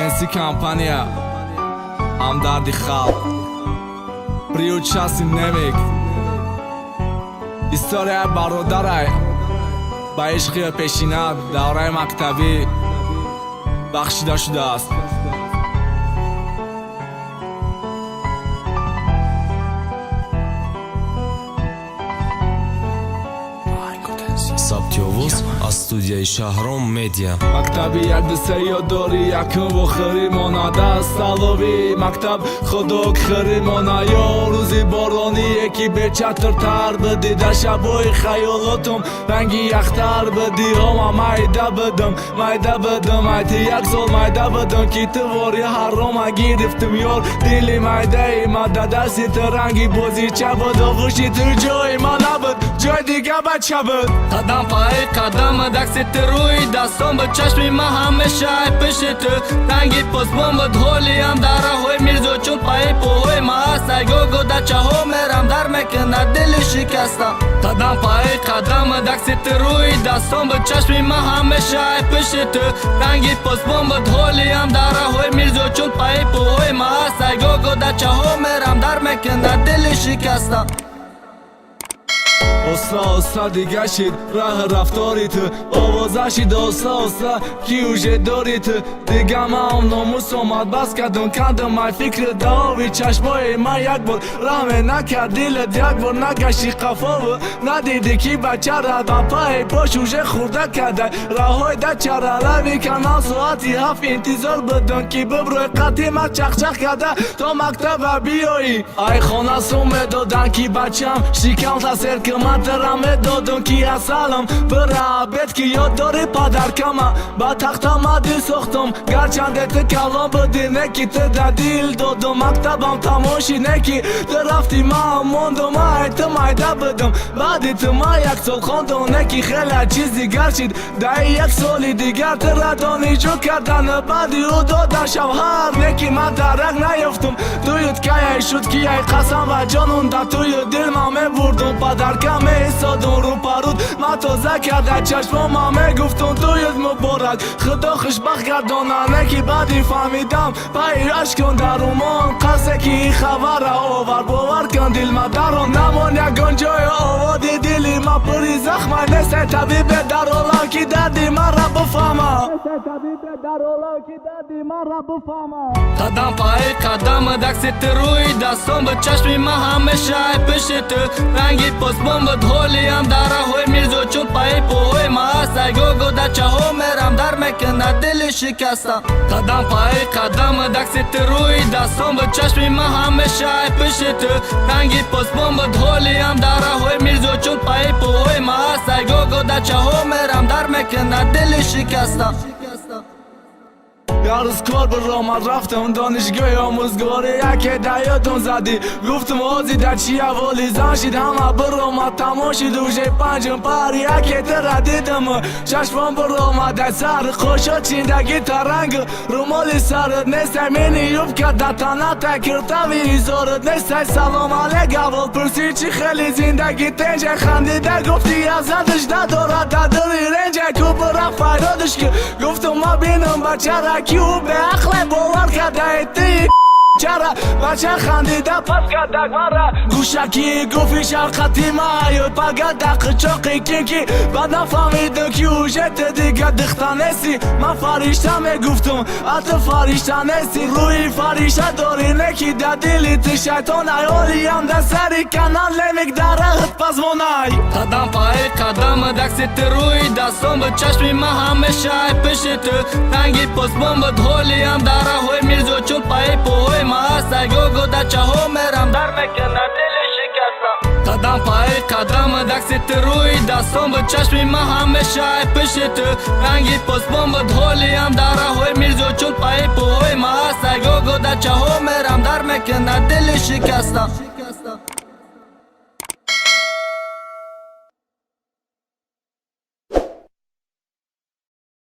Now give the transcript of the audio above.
ТНС компания, ҳамдарди халқ, при участии Немик. История бародарай ба ишқи пешина, давраи мактабӣ бахшида шудааст. Сабти овоз аз студияи «Шаҳром Медиа». Мактаби 1 2 3 ёд дорӣ, якум вохӯрӣ монада столовый мактаб, хот-дог хӯрӣ мона, ё рӯзи бороние, ки бечатртар бидӣ, дар шабои хаёлотум ранги яхтар бидӣ. Ҳома майда бидам, майда бидам, айти як сол майда бидам, ки ту вори ҳарома гирифтим. Ёр, дили майдаи ма да дасти ту ранги бозича буд, оғӯши ту ҷои ма набуд, ҷои дига бача буд. Қадам паи қадам, дакси ту рӯи дастон буд, чашми ман ҳамеша ай пишти ту, ранги посбон буд. Ҳолиам дараҳои Мирзо чун паи поҳои ма аст, айгого дачаҳо мерам, дар мекунад дили шикаста. Қадам паи қадам, дакси ту рӯи дастон буд, чашми ман ҳамеша ай пишти ту, ранги посбон буд. Ҳолиам дараҳои Мирзо чун паи поҳои ма аст, айгого дачаҳо мерам, дар мекунад дили шикаста. Оста оста дига шид раҳ рафтори ту, овоза шид оста оста, ки уже дори ту. Дига маам номус омад, бас кардум, кандум ай фикри даови чашмои ман. Як бор раҳме накард дилат, як бор нагашти қафову надидӣ, ки бачара ба паи пош уже хурда карда раҳҳои дачара. Лави канал соати 7 интизор будум, ки бибрӯи қатима чахчах карда то мактаба биёӣ. Ай хона сум медодан, ки бачам шикам тасер ки, ман тара медодум, ки асалам бира бед, ки ёд дори падаркама ба тахтама дил сохтум. Гарчанде ту калон будӣ, не ки ту да дил додум. Мактабам тамом шид, не ки ту рафтӣ, ман мондум. Ай ту майда будум, баъди ту ман як сол хондум, не ки хеле чиз дигар шид. Даи як соли дигар тура донишҷӯ кардан, баъди ӯ додан шавҳар, не ки ман дарак наёфтум. Туют каяй шуд, ки ай қасам ва ҷонум да тую дил ман мебурдум, падаркам меистодум рӯпаруд ман тоза карда чашмома, мегуфтум: «Туют муборак, худо хушбахт гардона». Не ки баъди фаҳмидам паи ашкон дар умон, қасе ки хабара овар, бовар кун, дилма дарон намон ягон ҷои оводи. Дили ма пури захма, нестай табибе дар олам, ки дарди мара бифаҳма. Қадам паи қадам, дакси ту рӯи дастон буд, чашми ман ҳамеша ай пишти ту, ранги посбон буд. Ҳолиам дараҳои Мирзо чун паи поҳои ма аст, айгого дачаҳо мерам, дар мекунад дили шикаста. Қадам паи қадам, дакси ту рӯи дастон буд, чашми ман ҳамеша ай пишти ту, ранги посбон буд. Ҳолиам дараҳои Мирзо чун паи поҳои ма аст, айгого дачаҳо мерам, дар мекунад дили шикаста. Як рӯз кор биромад, рафтам донишгоҳи омӯзгорӣ, яке да ёдум задӣ, гуфтум: «Ҳози да чи аволи зан шид, ҳама биромад, тамом шид уже панҷум пар». Яке тира дидам, чашмон биромад ай сар, қошо чиндаги таранг, румоли сарат нестай, мини юбка да танатай, киртави изорат нестай. Салом алек, аввол пурсӣ: «Чӣ хели зиндагӣ тенҷай?» Хандида гуфти: «Азадаш надорад да дили ренҷай ку бира файродиш ки». Гуфтум: «Ма бинам бачара, ки ӯ беақле бовар кардаи ти чара». Бача хандида пас кардак мара гӯшакӣ, гуфи: «Шарқати ма ё пага дақичоқи кин». Ки баъд нафаҳмидам, ки уже ту дига дихта нестӣ. Ман фаришта мегуфтум, а ту фаришта нестӣ. Рӯи фаришта дорӣ, не ки да дили ту шайтон ай. Ҳолиам да сари канал лемик дарахт пазмонай. Қадам паи қадам, дакси ту рӯи дастон буд, чашми ман ҳамеша ай пишти ту, ранги посбон буд. Ҳолиам дараҳои Мирзо чун паи поҳои ма аст, айгого дачаҳо мерам, дар мекунад дили шикаста. Қадам паи қадам, дакси ту рӯи дастон буд, чашми ман ҳамеша ай пишти ту, ранги посбон буд. Ҳолиам дараҳои Мирзо чун паи поҳои ма аст, айгого дачаҳо мерам, дар мекунад дили шикаста.